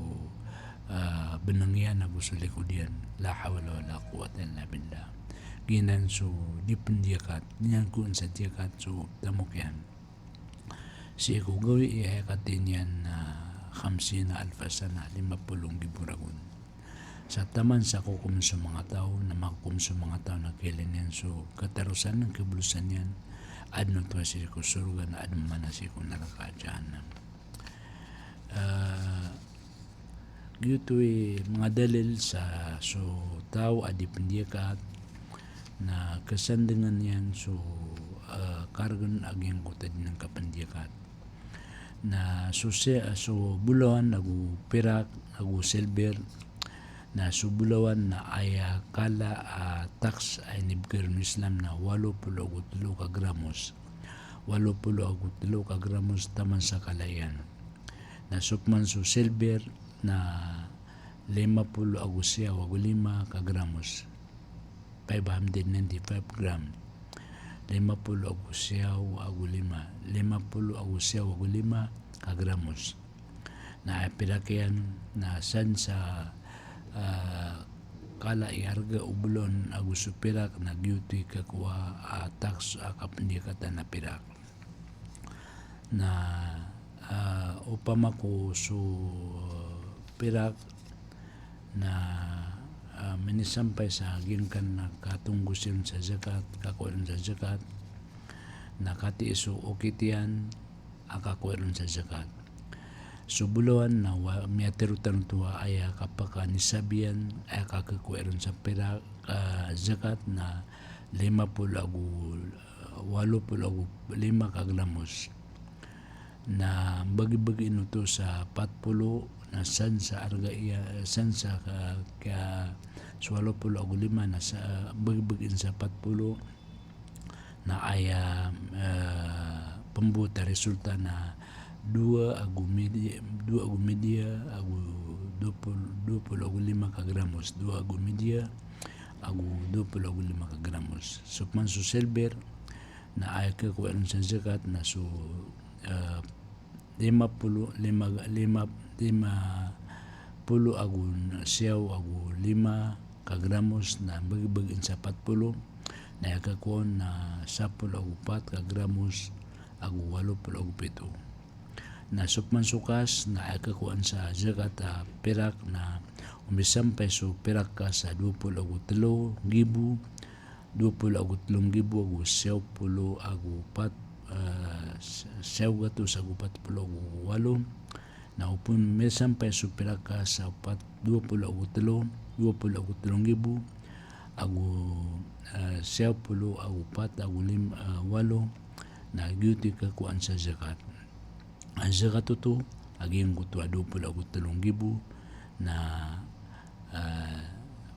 ah, bnng iyan, ago so likod iyan. La hawla wala quwwata illa billah. Giyanan so di pndiyakat, di niyan kowaan sa diyakat so tamok iyan. Sii ko gawii a aya katii niyan na khamsina alfa sanah, lima polo nggibo ragon. Sa taman sa kokom so manga taw, na makokom so manga taw na kailay niyan so katarosan, kabolosan iyan, adn oto a sii ko sorga na adn mambo a sii ko naraka jahannam. Ah, giyoto i manga dalil sa so taw a di pndiyakat na kasandngan iyan so, ah, kargn a giyangkoto a di niyan kapndiyakat. Na so si-, so bolawan ago pirak ago silver, na so bolawan na aya kala a tax a inibgay ron o Islam na walo polo ago tlo ka gramos. Walo polo ago tlo ka gramos taman sa kala iyan. Na so pman so silver na lima polo ago siyaw ago lima ka gramos. Five hundred ninety-five gram. Lima polo ago siyaw ago lima. Lima polo ago siyaw ago lima ka gramos. Na aya pirak iyan na san sa, ah, kala i arga o bolawan ago so pirak na giyoto i kakowa a tax a kapndiyakatan a pirak. Na, ah, opama ko so pirak na, ah, minisampay sa giyangkanan a katonggosi ron sa zakat, kakowa ron sa zakat, na katii so okit iyan a kakowa ron sa zakat. So bolawan na wa-, miyatharo tano oto a aya kapakanisab iyan, aya kakakowa ron sa pirak, ah, zakat na lima polo ago, ah, walo polo ago lima ka gramos. Na mbagibagi ino oto sa pat polo, na san sa arga iyan, san sa ka, ka, so walo polo ago lima, na sa, mbagibagi ino sa pat polo, na aya, eh, pmbowat a resulta na dowa ago midi-, dowa ago midiya ago dowa polo, dowa polo ago lima ka gramos, dowa ago midiya ago dowa polo ago lima ka gramos. So pman so silver, na aya kakowa ron sa zakat na so, eh, lima polo, lima, lima, lima polo ago siyaw ago lima ka gramos na mbagibagi ino sa pat polo, na aya kakowa on na sapolo ago pat ka gramos ago walo polo ago pito. Na so pman so kas, na aya kakowaan sa zakat a pirak na o misampay so pirak ka sa dowa polo ago tlo nggibo, dowa polo ago tlo nggibo ago siyaw polo ago pat, eh, siyaw gatos ago pat polo ago walo. Na o pman misampay so pirak ka sa pat, dowa polo ago tlo, dowa polo ago tlo nggibo ago, eh, siyaw polo ago pat ago lim-, eh, walo, na giyoto i kakowaan sa zakat. A zakat oto a giyangkoto a dowa polo ago tlo nggibo na, eh,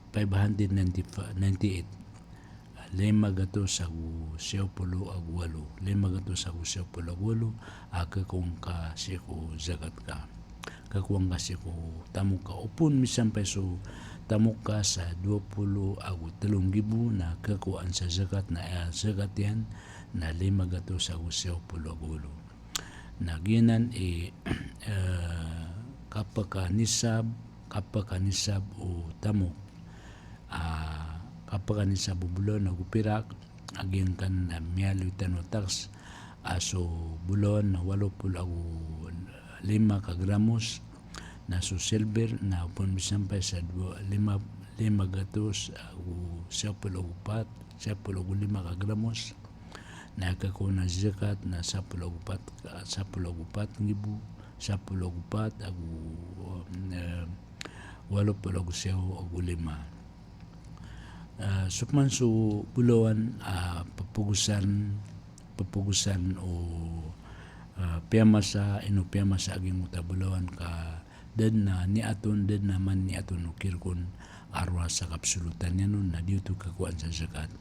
five hundred ninety, ninety-eight. Lima gatos ago siyaw polo ago walo. Lima gatos ago siyaw polo ago walo a kakowaan ka sii ko zakat ka. Kakowaan ka sii ko tamok ka. O pman misampay so tamok ka sa dowa polo ago tlo nggibo na kakowaan sa zakat na, eh, zakat iyan na lima gatos ago siyaw polo ago walo. Na giyanan i, eh, kapakanisab, kapakanisab o tamok. Ah, kapakanisab o bolawan ago pirak, a giyangkanan a miyaaloy tano a tax, a so bolawan na walo polo ago lima ka gramos, na so silver na o pman misampay sa dowa, lima, lima gatos ago siyaw polo ago pat, siyaw polo ago lima ka gramos, na aya kakowaan a zakat na sapolo ago pat, sapolo ago pat nggibo, sapolo ago pat ago, eh, walo polo ago siyaw ago lima. Eh, so pman so bolawan a, ah, pphgosan, pphgosan o, ah, piyamasa, ino piyamasa a giyangkoto a bolawan ka da dn a niyat on, da dn a maniyat on o kirk on a rowar sa kapsolotan iyan on, na di oto kakowaan sa zakat.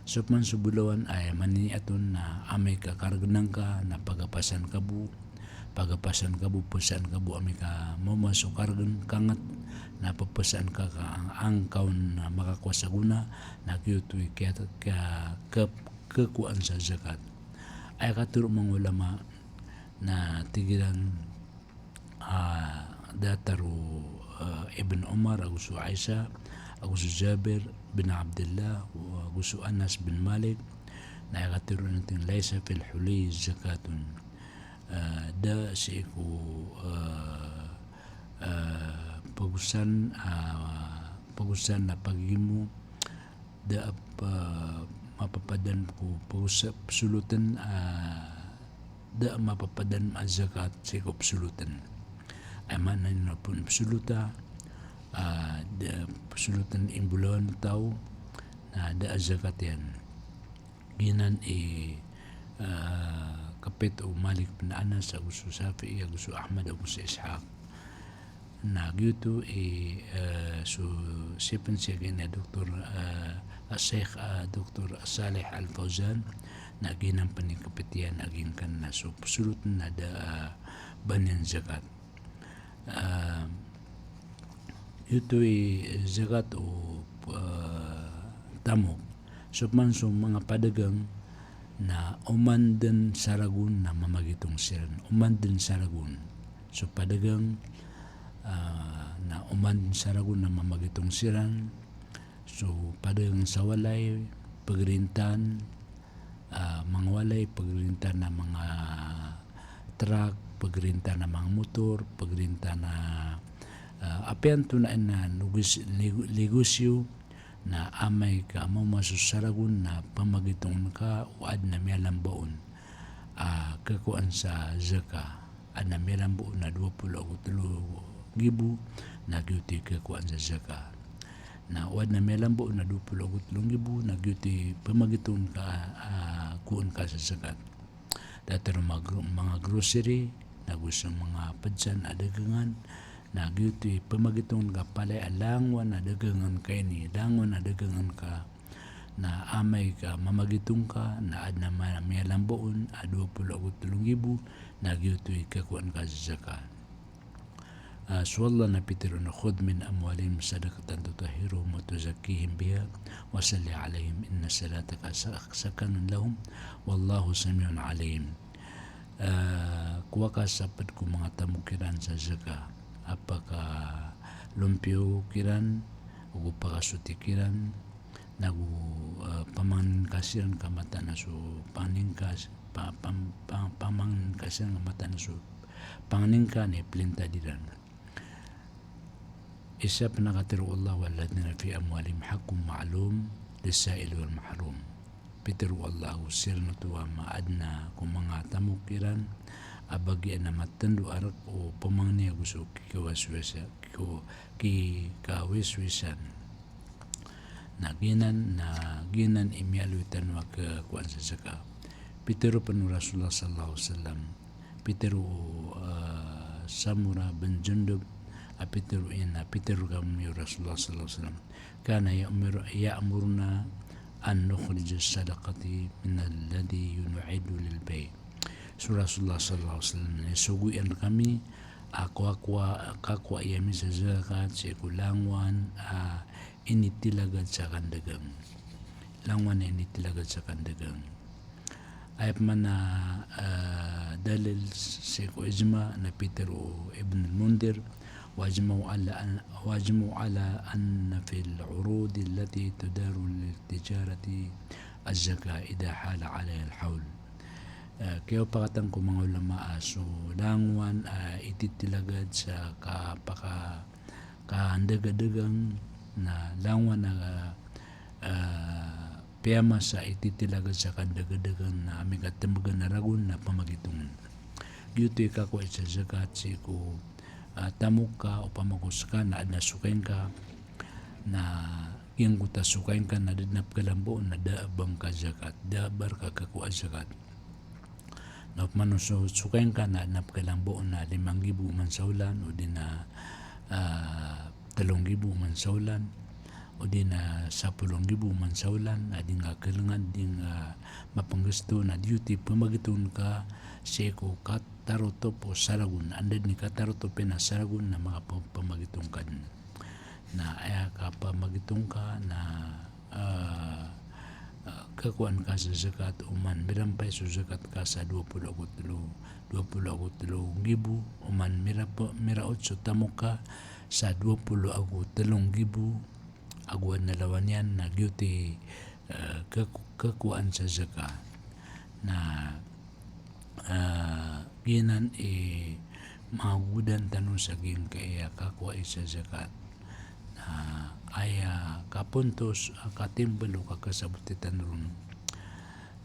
So pman so bolawan a aya maniyat on na amay ka kargn angka na pagapasan ka bo, pagapasan ka bo, pphasaan ka bo, amay ka mama so kargn ka ngat na pphasaan ka ka ang-, angka on na makakowa sa gona, na giyoto i kiya-, kiya-, kep-, kakowaan sa zakat. Aya katharo o manga olama na tig iran, ah, datar o, ah, Ibn Umar, ago so Aisha, ago so Jabir bin Abdillah, ago so Anas bin Malik, na aya katharo iran a tig iyan, "Laysa fil huliyyi zakatun." Ah, da sii ko, ah, ah, pphgosan, ah, pphgosan a pagigimo, da a, ah, mapapadan ko pphgosa-, psoloten, ah, da a mapapadan a zakat sii ko psoloten. Aya maana niyan na pn psolota, ah, da, psolotn imbolawan o taw, na da a zakat iyan. Giyanan i, ah, kapit o Malik bin Anas, ago so Shafi'i, ago so Ahmad, ago so Ishaq. Na giyoto i, ah, so sii pn sii giya Doktor, ah, Sheikh, ah, Doktor Salih Al Fawzan, na giyanan pn i kapit iyan a giyangkanan a so psolotn na da, ah, ba niyan zakat. Ah, giyoto i zakat o, ah, tamok. So pman so manga padagang na oman dn saragon na mamagitong siran. Oman dn saragon. So padagang, ah, na oman dn saragon na mamagitong siran. So padagang sa walay, pagrintan, ah, manga walay, pagrintan a manga trak, pagrintan a manga motor, pagrintan a, ah, apiya antonaa i na nogos-, nego-, negosyo, na amay ka maoma so saragon na pamagitongan ka o adn a miyalambaon a kakowaan sa zakat. Adn a miyalambaon a dowa polo ago tlo nggibo, na giyoto i kakowaan sa zakat. Na o adn a miyalambaon a dowa polo ago tlo nggibo, na giyoto i pamagitongan ka, ah, kowaan ka sa zakat. Datar o manga gro-, manga grocery, nago so manga pd san a dagangan, na giyoto i pamagitongan ka palaya langowan a dagangan ka ini, langowan a dagangan ka, na amay ka mamagitong ka, na adn a ma-, miyalambaon a dowa polo ago tlo nggibo, na giyoto i kakowaan ka sa zakat. Ah, so Allah na pitharo on, "Khudh min amwalihim sadaqatan tutahhiruhum wa tuzakkihim biha wa salli alaihim inna salataka sa-, sakanun lahum wallahu sami'un alim." Ah, kowa ka sa pd ko manga tamok iran sa zakat a pakalompiyo kiran, ago pakasoti kiran, nago, ah, pamangnin ka siran ka mataan a so pangnin ka, pa-, pam-, pa-, pamangnin ka siran ka mataan a so pangnin ka na iplinta diran. Isa pn a katharo o Allah, "Walladhina fi amwalihim haqqun ma'lum lis-sa'ili wal mahrum." Pitharo o Allah, ago siran oto a maadn a ko manga tamok iran a bagian a matndo a rk o pamangni ago so kikawaswisa, kiko-, kikawaswisan. Na giyanan, na giyanan i miyaaloy tano a kakowaan sa zakat. Pitharo pn o Rasulullah sallallahu alaihi wasallam, pitharo o, ah, Samurah bin Jundub, a pitharo iyan a pitharo kami o Rasulullah sallallahu alaihi wasallam, "Kana ya'muru-, ya'muruna an nukhrija sadaqati min alladhi yun'idu lil bay'." So Rasulullah sallallahu alaihi wasallam na isogo iyan rkami a kowa-, kowa-, kakowa iyan ami sa zakat sii ko langowan a initilagad sa kandagang. Langowan a initilagad sa kandagang. Aya pman a, ah, dalil sii ko ijma na pitharo o Ibn al-Mundhir, "Wa ajma'u ala an-, wa ajma'u ala anna fil urudi allati tudaru lit-tijarati az-zakah idha hala alaiha al-hawl." Ah, kiyaopakatan ko manga ulama a so langowan a ititilagad sa kapaka-, kandagadagang na langowan a, ah, piyamasa ititilagad sa kandagadagang na amay ka tmbgan a ragon na pamagitongan. Giyoto i kakowa i sa zakat sii ko, ah, tamok ka, opama ko ska na adn a sokay ngka, na giyangkoto a sokay ngka na da dn a pkalambaon na da a ba ngka zakat, da a ba rka kakowa zakat. Na opama so sokay ngka na adn a pkalambaon na lima nggibo man sa olan, odi na, ah, tlo nggibo man sa olan, odi na sapolo nggibo man sa olan, na di ngka kalngan, di ngka mapnggasto, na giyoto i pamagitongan ka sii ko katarotop o saragon, anda dn i katarotop iyan a saragon na makapamagitong ka dn. Na aya kapamagitong ka na, ah, ah, kakowaan ka sa zakat, oman mirampay so zakat ka sa dowa polo ago tlo, dowa polo ago tlo nggibo, oman mirap-, miraot so tamok ka sa dowa polo ago tlo nggibo, ago adn a lawan iyan na giyoto i, ah, kak-, kakowaan sa zakat. Na, ah, giyanan i magogodan tano sa giyangkaya kakowa i sa zakat. Na aya kapontos a katimbl o kakasaboti tano ron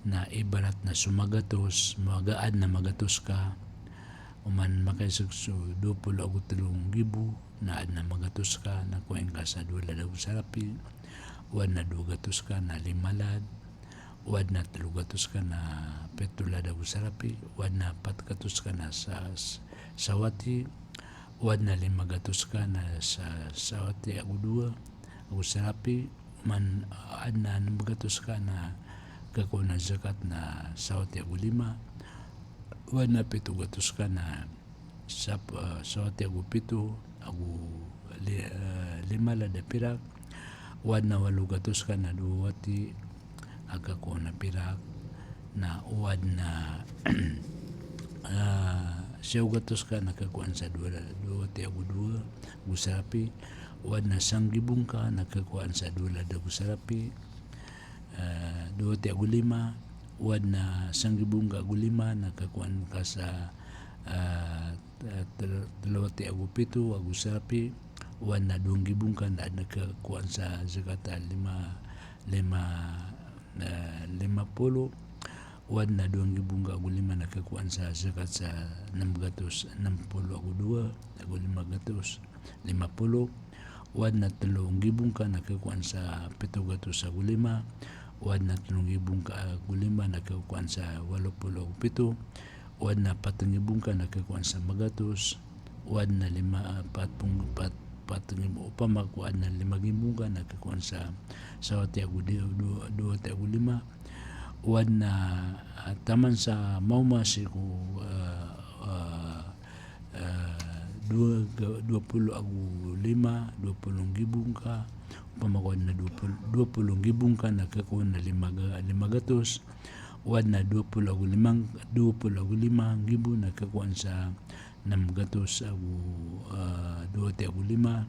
na ibarat na so magatos, magaan na magatos ka, Oman makaiseg so dowa polo ago telo nggibo, na aden a magatos ka na kowaan ka sa dowa lad ago sarapi, o aden a dowa gatos ka na lima lad, o aden a telo gatos ka na pito lad ago sarapi, o aden a pat gatos ka na sa, sawati, o aden a lima gatos ka na sa, sawati ago dowa ago sarapi, oman aden a nem gatos ka na kakowaan a zakat na sawati ago lima, o aden a pito gatos ka na sap-, eh, sawati ago pito ago li-, eh, lima lad a pirak, o aden a walo gatos ka na dowa wati a kakowaan a pirak, na o aden a, eh, siyaw gatos ka na kakowaan sa dowa, dowa wati ago dowa ago sarapi, o aden a sanggibo ngka na kakowaan sa dowa lad ago sarapi, eh, dowa wati ago lima, o aden a sanggibo ngka ago lima na kakowaan ka sa, eh, eh, tel-, telo wati ago pito ago sarapi, o aden a dowa nggibo ngka na aden a kakowaan sa zakat a lima, lima, eh, lima polo, o aden a dowa nggibo ngka ago lima na kakowaan sa zakat sa nem gatos, nem polo ago dowa ago lima gatos lima polo, o aden a telo nggibo ngka na kakowaan sa pito gatos ago lima, o aden a telo nggibo ngka ago lima na kakowaan sa walo polo ago pito, o aden a pat nggibo ngka na kakowaan sa magatos, o aden a lima, ah, pat pong-, pat, pat nggibo, opama ko aden a lima nggibo ngka na kakowaan sa sawati ago di-, do-, dowa wati ago lima, o aden a, ah, taman sa maoma sii ko, ah, ah, eh, dowa ga-, dowa polo ago lima, dowa polo nggibo ngka, opama ko aden a dowa polo, dowa polo nggibo ngka na kakowaan a lima ga-, lima gatos, o aden a dowa polo ago lima, dowa polo ago lima nggibo na kakowaan sa nem gatos ago, eh, dowa wati ago lima,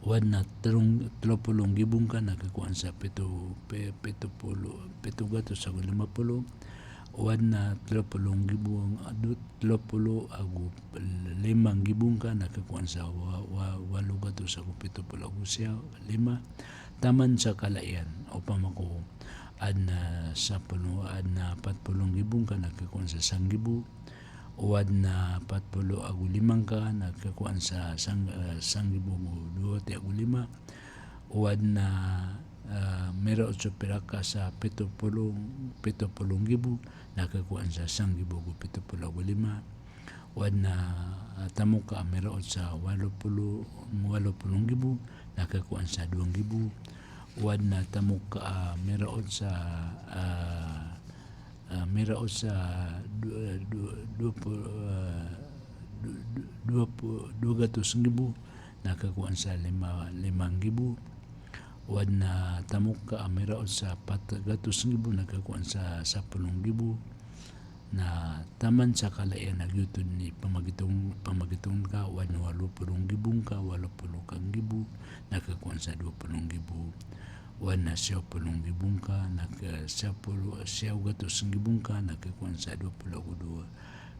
o aden a telo, telo polo nggibo ngka na kakowaan sa pito, pi-, pito polo, pito gatos ago lima polo, o aden a telo polo nggibo, do-, telo polo ago lima nggibo ngka na kakowaan sa wa-, wa-, walo gatos ago pito polo ago siyaw, lima, taman sa kala iyan, opama ko aden a sapolo, aden a pat polo nggibo ngka na kakowaan sa sanggibo, o aden a pat polo ago lima ngka na kakowaan sa sang-, eh, sanggibo ago dowa wati ago lima, o aden a, eh, miraot so pirak ka sa pito polo, pito polo nggibo na kakowaan sa sanggibo ago pito polo ago lima, o aden a, eh, tamok ka a miraot sa walo polo, walo polo nggibo na kakowaan sa dowa nggibo, o aden a tamok ka a miraot sa, eh, ah, miraot sa do-, do-, dowa po-, ah, do-, do-, dowa po-, dowa gatos nggibo na kakowaan sa lima, lima nggibo. O aden a tamok ka a miraot sa pat gatos nggibo na kakowaan sa sapolo nggibo. Na taman sa kala iyan a giyoto i pamagitong, pamagitong ka, o aden a walo polo nggibo ngka, walo polo ka nggibo na kakowaan sa dowa polo nggibo. O aden a siyaw polo nggibo ngka na ka-, siyaw polo, siyaw gatos nggibo ngka na kakowaan sa dowa polo ago dowa,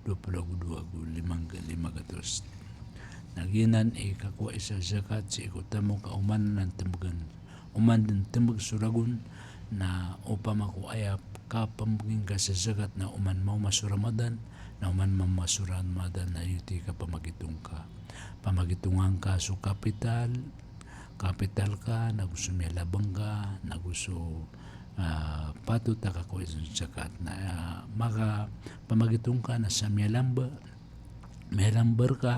dowa polo ago dowa ago lima, lima gatos. Na giyanan i kakowai sa zakat sii ko tamok a oman anan tembegen, oman den tembeg so ragon, na opama ko aya kapembegin ka sa zakat na oman maoma so Ramadan, na oman maoma so Ramadan na giyoto i kapamagitong ka. Pamagitongan ka so kapital, kapital ka, nago so miyalabang ka, nago so, ah, patot a kakowai sa zakat. Na, ah, maka pamagitong ka na sa miyalamba, miyalambar ka,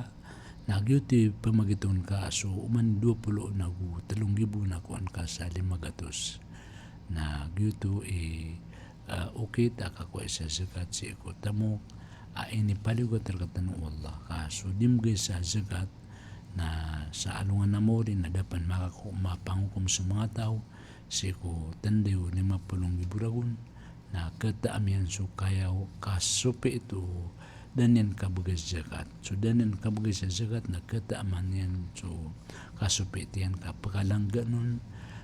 na giyoto i pamagitong ka so oman dowa polo nago telo nggibo na kowaan ka sa lima gatos. Na giyoto i, ah, okit a kakowai sa zakat sii ko tamok a inipaliyogat rktano o Allah. Ka so di mbegay sa zakat, na sa alongan a maori na da pen makako-, mapangokom so manga taw sii ko tanda o lima polo nggibo ragon, na kataam iyan so kayaw, ka sopi ito da niyan kabegay sa zakat. So da niyan kabegay sa zakat na kataaman iyan so kasopi ito iyan ka pkalanggaan on,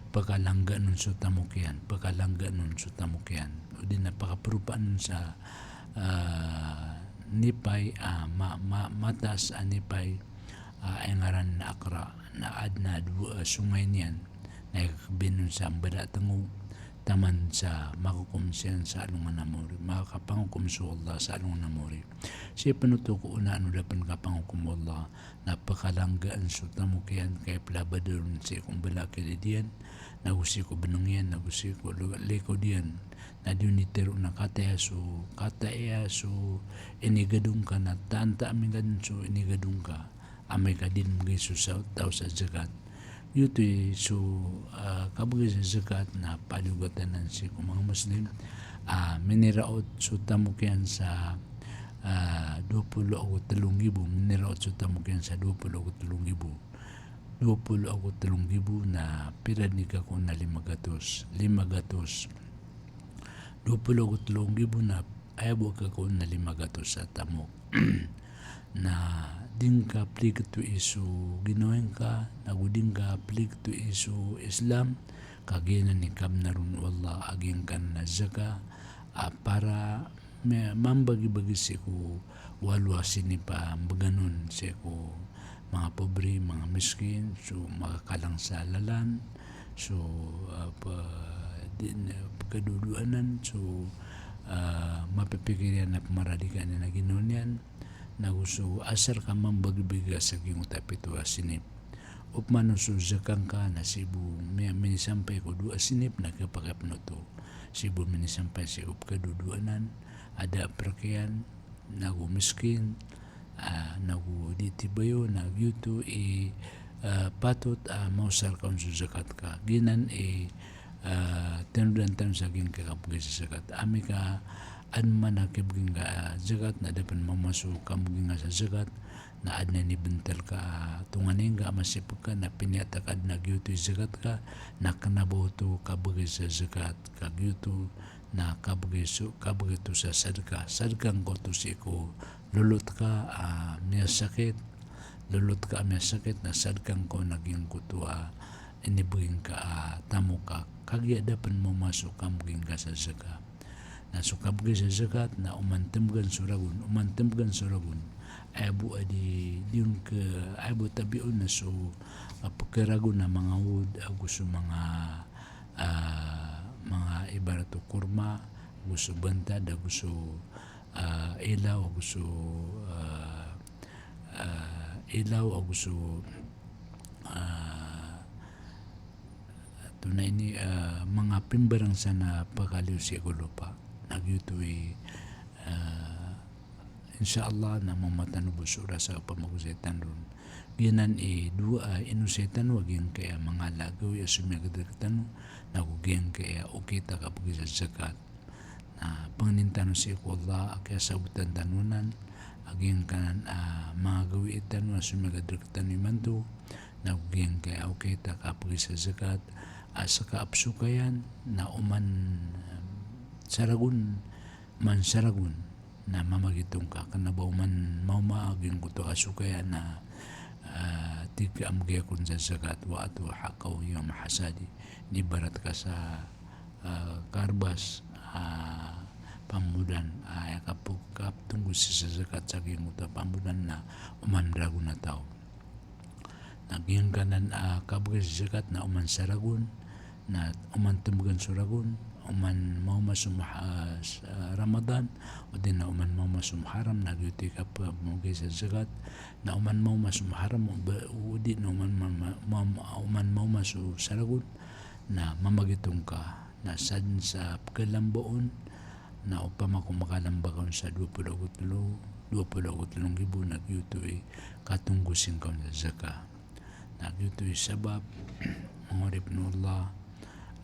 pkalanggaan on so tamok iyan, pkalanggaan on so tamok iyan. O di na pakaperopaan on sa, ah, nipay, ah, ma-, ma-, mataas a nipay, ah, ingaran na akra, na aden a dowa, ah, songay niyan, na ikakabin on sa mbala a tengo, taman sa makakokom siyan sa alongan a maori, makapangkokom so Allah sa alongan a maori. Sii pn oto ko onaan o da pn kapangokom o Allah, na pkalanggaan so tamok iyan, ka iplabadn on sii ko mbala a kilid iyan, nago sii ko bnng iyan, nago sii ko lo-, likod iyan. Na di on itharo na kataya so, kataya so inigadong ka, na tantaan mi dn so inigadong ka. Amay ka di mbgay so sa-, taw sa zakat. Giyoto i so, ah, kabgay sa zakat na paliogat anan sii ko manga Muslim. Ah, miniraot so tamok iyan sa, ah, dowa polo ago tlo nggibo, miniraot so tamok iyan sa dowa polo ago tlo nggibo. Dowa polo ago tlo nggibo na pira dn i kakowa na lima gatos, lima gatos. Dowa polo ago tlo nggibo na aya bo a kakowa na lima gatos a tamok. Na di ngka pligto i so ginawa ngka, nago di ngka pligto i so Islam, ka giyanan i kabnar on o Allah a giyangkanan a zakat a para mi-, mambagibagi sii ko walo a sinip a mbgan on sii ko manga pobre, manga miskin, so makakalang sa lalan, so, ah, pa-, di-, pkhadodoanan, so, ah, mapipikir iyan a pmaradikaan iyan a ginawa niyan, nago so asar ka mambagibagi sa giyangkoto a pito a sinip. Opama na so zakat ngka na sii bo mi-, minisampay ko dowa a sinip na khapakay pn oto. Sii bo minisampay sii ko pkhadodoanan, a da a prk iyan, nago miskin, ah, nago di tibayo, na giyoto i, ah, patot a maosar ka on so zakat ka. Giyanan i, ah, tanodan tano sa giyangkai a kabgay sa zakat. Amay ka adn man a kibgay ngka a zakat, na da pn maoma so kambgay ngka sa zakat, na adn a inibntal ka a tonganay ngka a masipg ka, na piniyatag ka dn a giyoto i zakat ka, na kna ba oto kabgay sa zakat ka, giyoto na kabgay so, kabgay oto sa sadka. Sadka ngka oto sii ko lolot ka a miyasakit, lolot ka a miyasakit, na sadka ngka on a giyangkoto a inibgay ngka a tamok ka, kagiya da pn maoma so kambgay ngka sa zakat. Na so kabgay sa zakat na oman tmbgan so ragon, oman tmbgan so ragon. Aya bo a di, di on ka, aya bo a tabiya on na so, ah, pkharagon a manga wod, ago so manga, ah, manga ibarat o korma, ago so bantad, ago so, ah, ilaw, ago so, ah, ah, ilaw, ago so, ah, Tonaa ini, ah, manga pimbarang san a pakaliyo sii ko lopa. Na giyoto i, ah, insha Allah na maoma tano bo so oras a pamagosay tano ron. Giyanan i dowa a inosay tano a giyangkai a manga ala a gawii a somiyagad rktano, nago giyangkai a okit a kabgay sa zakat. Na pangnin tano sii ko Allah a kiyasabotan tano anan a giyangkanan a manga gawii tano a somiyagad rktano imanto, nago giyangkai a okit a kabgay sa zakat a ska a psokayan, na oman, em, saragon, oman saragon na mamagitong ka, kna ba oman maoma a giyangkoto a kasokayan na, ah, tig ka a mbgay akn sa zakat, wa atu haqqahu yawma hasadi. Di ibarat ka sa ah, karbas, ah, pamodan, ah, aya kapok-, kaptonggosi sa zakat sa giyangkoto a pamodan na oman ragon a taw. Na giyangkanan, ah, kabgay sa zakat na oman saragon, na oman tmbgan so ragon, oman maoma so Muha-, ah, s-, ah, Ramadan, odi na oman maoma so Muharram, na giyoto i kapamagay sa zakat, na oman maoma so Muharram, o ba-, odi na oman ma-, ma-, ma-, oman maoma so saragon, na mamagitong ka, na sadn sa pkhalamba on, na opama ko makhalamba ka on sa dowa polo ago tlo, dowa polo ago tlo nggibo na giyoto i katonggosi ngka on sa zakat. Na giyoto i sabap, manga oripn o Allah,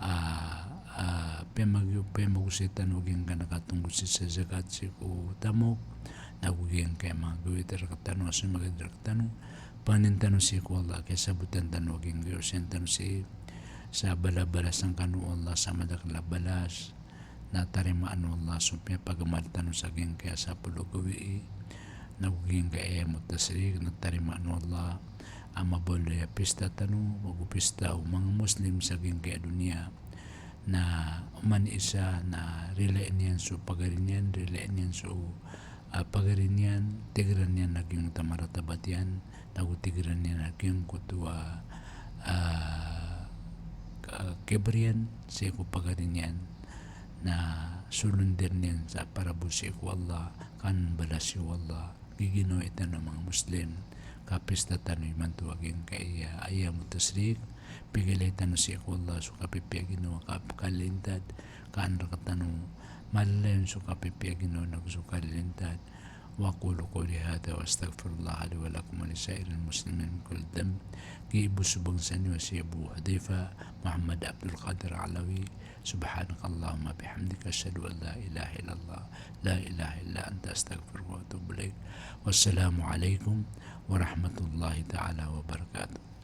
ah, ah, piyamag-, piyamagosay tano a giyangkanan a katonggosi sa zakat sii ko tamok, nago giyangkai a manga gawii rktano a somiyagad rktano, pangnin tano sii ko Allah a kiyasabotan tano a giyangkai a osayan tano sii, sa bala-, balasan kano o Allah sa madakl a balas, na tarimaan o Allah so piyapagamal tano sa giyangkai a sapolo a gawii, nago giyangkai a ayyamut tashrik, na tarimaan o Allah a mabaloy a pista tano, ago pista o manga Muslim sa giyangkai a doniya. Na oman i isa na rilain iyan so pagari niyan, rilain iyan so, ah, pagari niyan, tigran iyan a giyangkoto a maratabat iyan, nago tigran iyan a giyangkoto a, ah, ah, kibr iyan sii ko pagari niyan, na solon dn iyan sa parabo sii ko Allah, ka an balasi o Allah. Giginawai tano a manga Muslim, kapista tano imanto a giyangkaya ayyamut tashriq, pigilai tano sii ko Allah so kapipiya ginawa, ka pkalintad, ka an rktano malalayon so kapipiya ginawa nago so kalilintad. Wa aqulu qawli hadha wa astaghfirullaha li wa lakum wa li sa'iril muslimin min kulli dhanb. Giya bo so bangsa niyo a si Abu Hudhaifa Muhammad Abdul Qadir Alawi. Subhanakallahumma bihamdika, ashhadu an la ilaha illallah, la ilaha illa anta, astaghfiruka wa atubu ilaik. Wassalamu alaikum warahmatullahi ta'ala wabarakatuh.